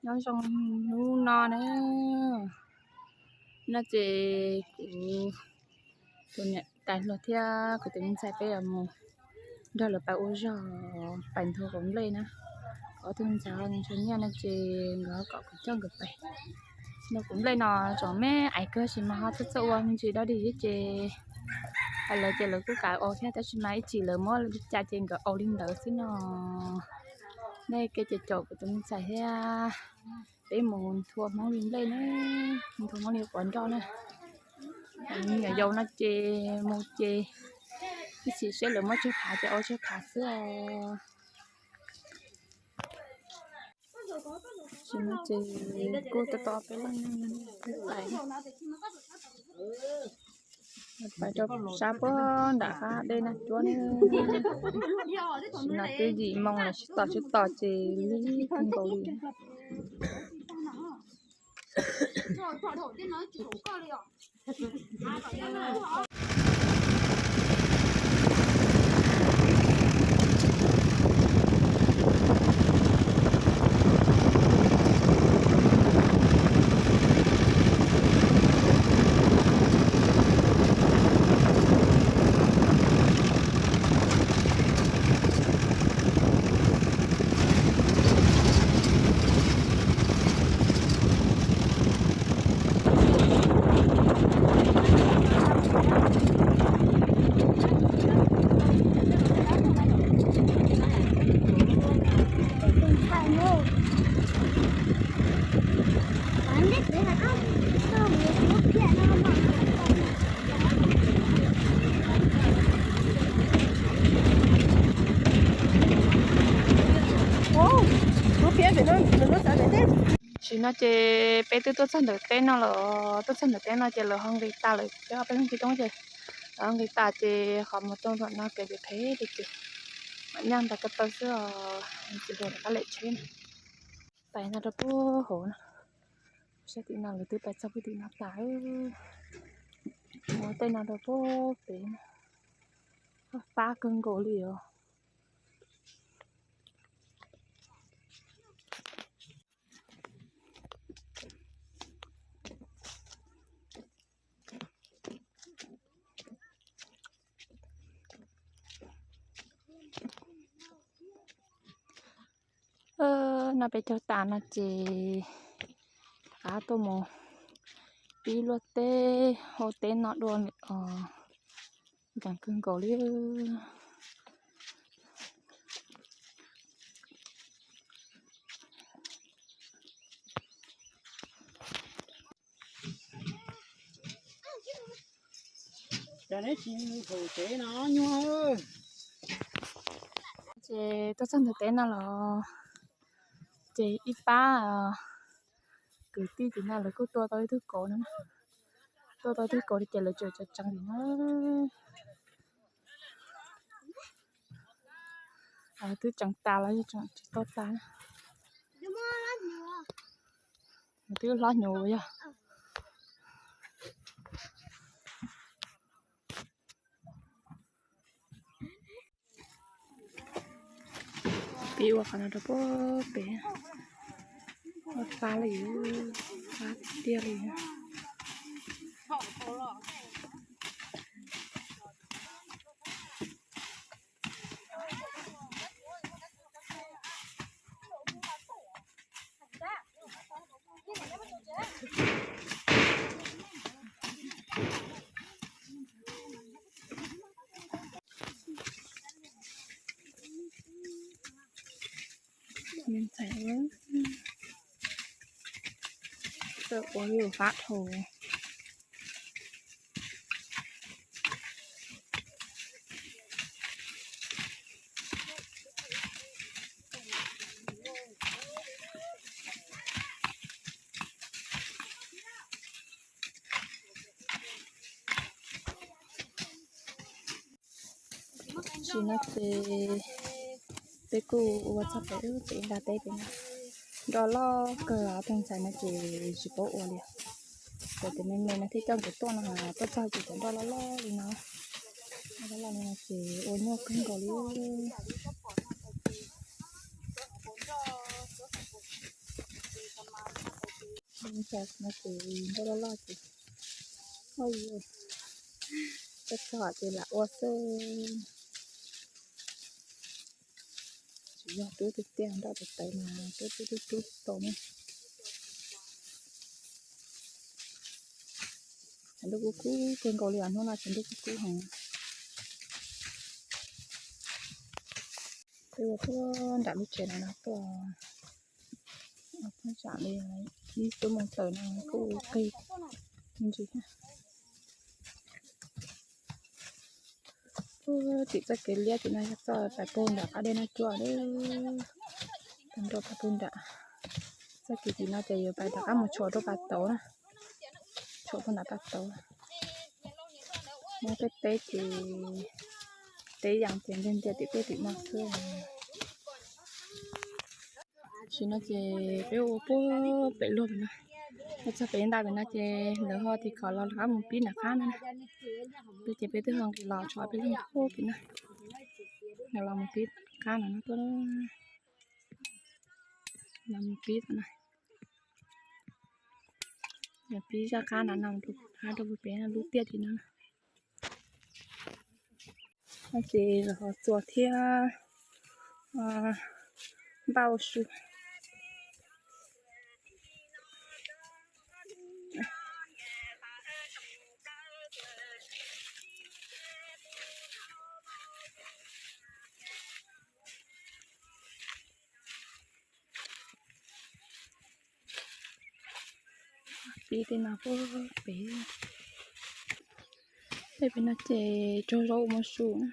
Nyob zoo hnub no na, no ces kuv tus niam tais hluas thiab kuv tus me ntxhais peb yuav mus nrog lawv pais ua zog, pais nthua quav nplej na. Ob tug ntxhais ntshaw nyiaj no ces nkawd kom kuv coj nkawd pais nthua quav nplej no. Tsoom me aiv kawg sis mas ho txawj txawj ua me ntsis dog dig thiab ces hais lawv ces lawv kuj kam ua thiab, tab sis mas ib chim lawv muab li cas ces nkawd ua li ntawd xwb no. Nej ke ces caum kuv tus me ntxhais thiab peb mus nthua Hmoob li nplej na, nthua Hmoob li quav nroj na. Me nyuam yaus no ces mus ces ib chim seb lawv muab tsawg phav ces ua tsawg phav xwb os. Tam sim no ces kuj tau tau peb leej neeg pais, pais rau sab puag nram qab dej Naj Cuab ne. Tam sim no twb yim moo lawm, sib tos sib tos ces lig kawg nkaus li. Tam sim no ces peb twb tuaj txog ntawm teb no lawm, tuaj txog ntawm teb no ces lawv ho nqis tas lawm, peb ob peb leeg tib toob ces lawv ho nqis tas ces qhov mus txog nram no kev phem phem li ces mam nyaj ntawd ko taw xwb os, tsis dua rov qab lem tsheb na. Pais no rau puag hauv no, saib tim no lawv twb pais txog puag tim no tas. Mus tej no rau puag pem, fab kawg nkaus li os. No peb caug tas no ces rov qab tuaj mus pib luaj teb hauv teb no dua os, nkees kawg nkaus li. Ces neb tsis mus thaum tsev no nyuag. Ces tuaj txog ntawm teb no los ces ib pab kwv tij tim no lawv kuj tua tau ib tug kauv no, tua tau ib tug kauv ces lawv tseem tseem tim no. Twb tseem tas los yog tseem tsis tau tas na. Twb hlob hnyuv yog. Pib ua qhov no rau puag pem, ua fab li, fab tiag li. Ntxhais, txawj ua li fab dhau. Tam sim no ces peb kuj ua txog pem ub tsev nram teb pem no. Nroj loj kawg, ob tug ntxhais no ces tsis paub ua li. Ces tus me me no thiaj coj nkawd tuaj no, tuaj txog ces cov nroj loj loj li no, loj loj li no ces ua nyuaj kawg nkaus li. Ntshai no ces nroj loj loj ces, oj, txog ces lam ua xwb. Tsis yog rub tiag tiag, nroj tawv tawv mas rub rub rub rub tau ne. Tshav ntuj kub kub kawg nkaus li os, hnub no tshav ntuj kub kub heev. Peb ua puag nram lub tsev no no tuaj, puag nram li ib xuab moos tawm no kuj qig me ntsis thiab. Puag tim txoj kev liab tim no yog txoj pais puag nram qab dej Naj Cuaj, tag nrho pais puag nram. Txoj kev tim no ces yuav pais rov qab mus tshuam rau pas tauv na, tshuam puag nram pas tauv. Muaj tej teb ces teb yas ces ntiag ntiag tim tej tim no xwb. Tam sim no ces peb ua puag pem luag pem no, ua txog pem ntaj pem no ces lawv ho tiv khov los rov qab mus pib nram qab no na. Peb ces peb twb ho nqis los tso peb leeg puag pem no, los mus pib qab no tuaj, los mus pib no, pib zaj qab no no rau pem lub tiaj tim no. No ces los ho txuas thiab npaj ua su. Pib tej no puag pem, tej pem no ces tsaug zog ua su na.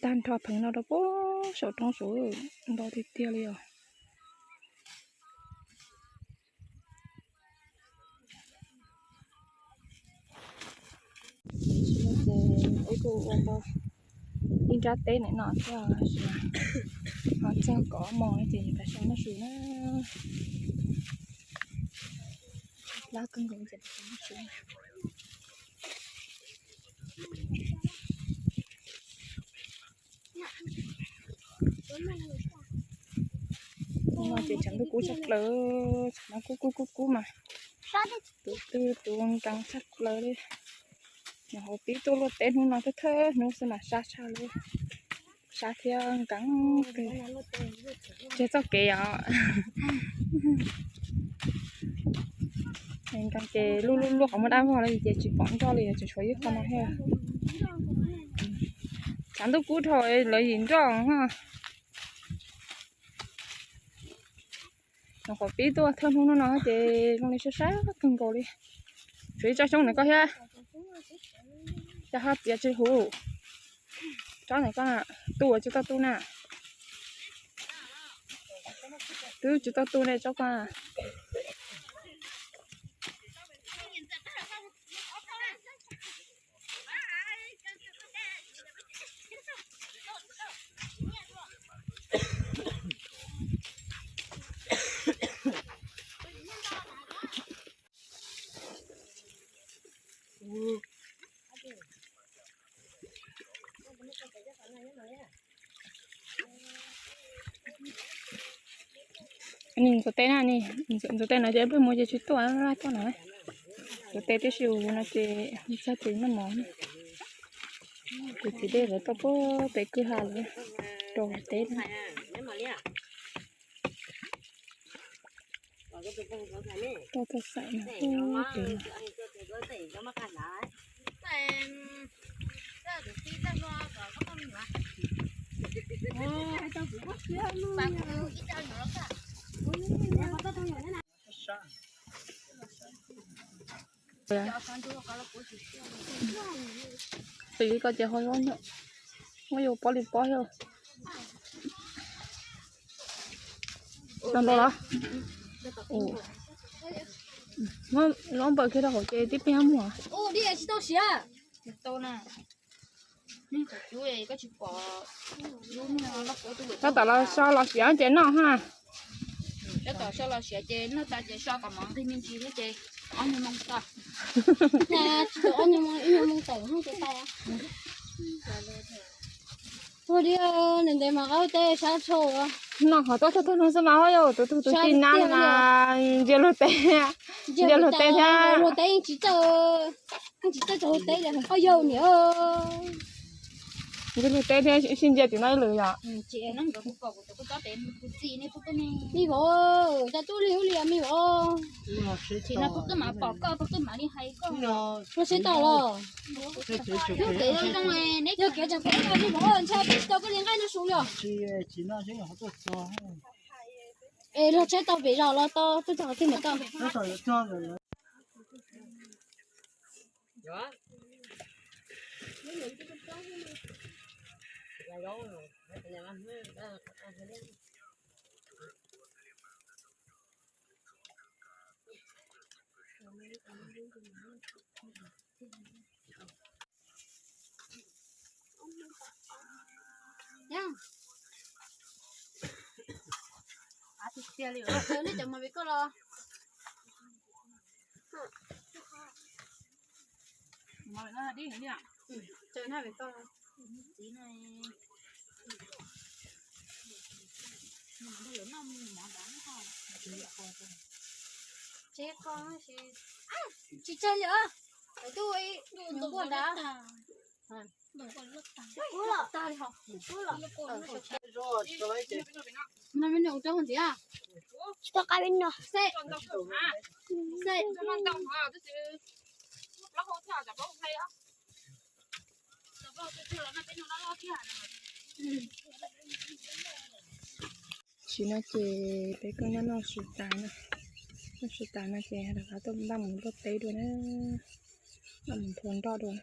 Tag nrho pheev no rau puag saum roob saud, ntau tiag tiag li os. Ces wb kuj ua tau ib nrab teb ntawm no thiab, ho txog kaum ob moos no ces yuav pais so noj su na. Lab kawg nkaus ces pais so noj su. Hnub no ces tshav ntuj kub tshaj plaws, tshav no kub kub kub kub mas tus twg tus nkees tshaj plaws li. Nyuam qhuav pib tuaj luaj teb hnub no thawj thawj hnub xwb mas sab tshaj li, sab thiab nkees kawg. Tseg txoj kev os. Nkees ces luaj luaj luaj qhov muag dab vog li ces tsis pom nroj li, tseem tshuav ib qho no thiab. Tshav ntuj kub dhau lawv yim nroj. Nyuam qhuav pib tuaj thawj hnub no ces zoo li sab sab kawg nkaus li. Tshuav ib tsob xyoob ntawm koj thiab. Cas ho txiav tsis huv? Tsob ntawm koj tu tsis tau tu na. Twb tsis tau tu ne tsob koj. Ntxuav teb na, ntxuav teb no ces peb mus ces tsis tuaj tuaj na. Ntxuav teb tib si no ces txog ces noj mov. Tus txiv dej lawv tuaj puag pem kwj ha lawm rau teb na. Tau tau xaim no. Tiv li ko ces ho zoo, muab yuav pob li pob thiab. Tau ntau los? Muab npawm kiag rau hauv ces tib pliag muag. Tab tom los so los siav ces noj ha. Tab tom so los siav ces noj tas ces so kom mov nqig me ntsis thiab ces ob nyuag moo tawm. Tsis tau ob nyuag moo, ib nyuag moo tawm ces tau. Ua li, ntev ntev mas qaub teb sab tshua. No qhov tuaj tag tag no xwb mas ho yog tus tug tus tij nab no mas ntsia luag teb, ntsia luag teb thiab. Luag teb yeej tsis txawj, yeej tsis txawj txog luag teb li. Oj yau niam. Ntsia luag teb thiab sib ntsia tim no ib lwm yom. Me vauv, cas tub lig ub li me vauv. Ua seb tau los. Yog kev tseem peb me vauv, ntshai peb tsis tau koj li nqaij no su yog. Es los tsheb tau pem zos los tau tuaj txog qhov twg mas tau. Tiag tiag li, nej cov mus pem koj los. Tsev no, tsis tseg li, tub npua nrad. Ub los tag li ho. Ub los. No me nyuam rau ntxiv. Tsis tau qab peb no. Xej. Xej. Tam sim no ces peb kuj nyob noj su tas no, noj su tas no ces rov qab tuaj npaj mus luaj teb dua na, npaj mus nphua nroj dua.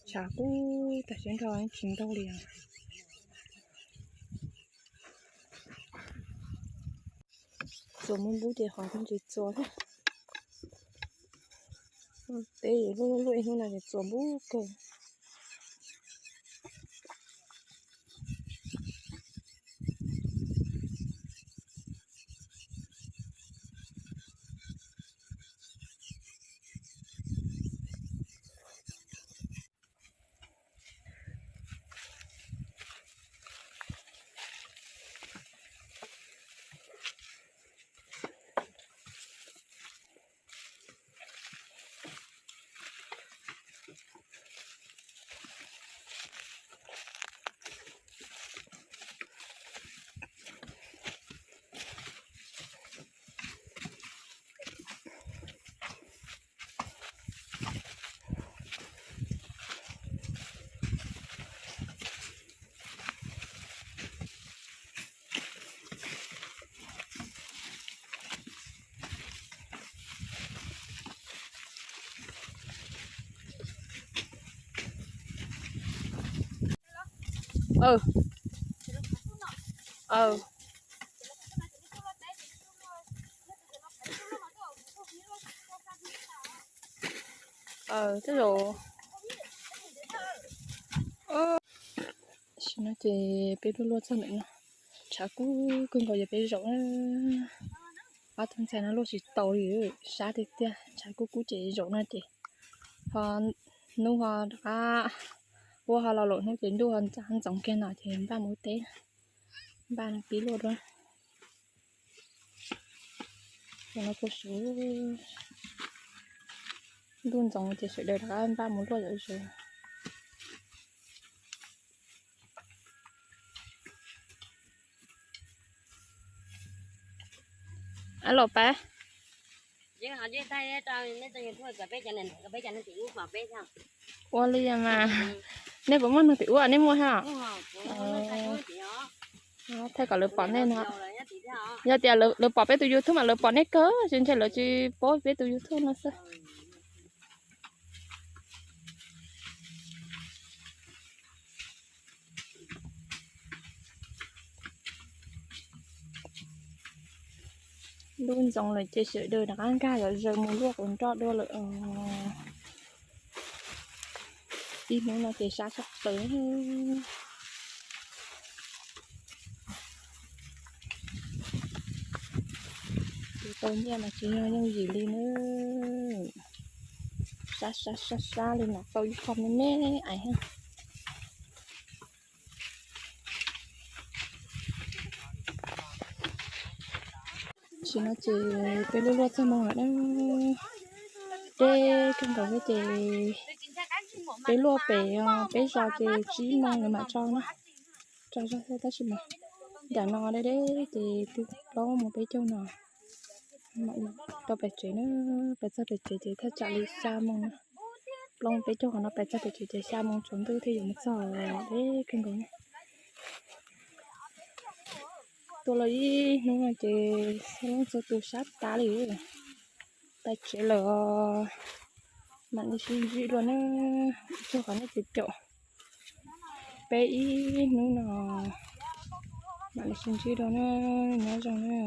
Tshav kub tag siab nrho tsis ntaug li os. Txuas muab npub ces qhov tsis txuas thiab. Teb luaj luaj ib hnub no ces txuas npub kawg. Tej zaum tam sim no ces peb luaj luaj txog ntawm no, tshav kub kawg nkaus ces peb zaum na. Ob tug ntxhais no luaj tsis tau li, sab tiag tiag, tshav kub kub ces zaum no ces ho hnub ho rov qab, huab ho los laum hnub ces ntuj ho ntxoov kiag no ces npaj mus teb, npaj pib luaj dua. Tam no kuj su, ntuj ntxoov ces sawv daws rov qab npaj mus luaj zom zaws. Ab, los pab. Ua li mas, nej puas muaj neeg tim ub, nej muaj thiab? Thaij kom lawv pom nej no. Yog tias lawv pom peb tus YouTube mas lawv pom nej kawg, tsis ntshe lawv tsis paub peb tus YouTube no xwb. Ntuj ntxoov lawm ces sawv daws rov qab nkag zom zaws mus luaj quav nroj dua lawm os. Ib hnub no ces sab tshaj plaws. Tus tau nyiaj mas tsis yog yooj yim li na. Sab sab sab sab li no tau ib qho me me ais. Tam sim no ces peb luaj luaj txog moo lawm na. Deb kawg nkaus thiab ces peb luaj pem peb zos ces tsib moo lawv mam tso na. Tso zog thiab tab sis mas nram no deb deb ces twb plooj mus peb caug no. Tau pem tsev na, pem txog pem tsev ces thaj tsam li xya moo na. Plooj peb caug qhov no pem txog pem tsev ces xya moo tsaus ntuj thiaj yuav mus txog, deb kawg nkaus na. Tua los ib hnub no ces xab loob txhua tus sab tas li. Pem tsev lawm, mam li sib ntsib dua na. Txog qhov no ces caum peb ib hnub no, mam li sib ntsib dua na. Nyob zoo na.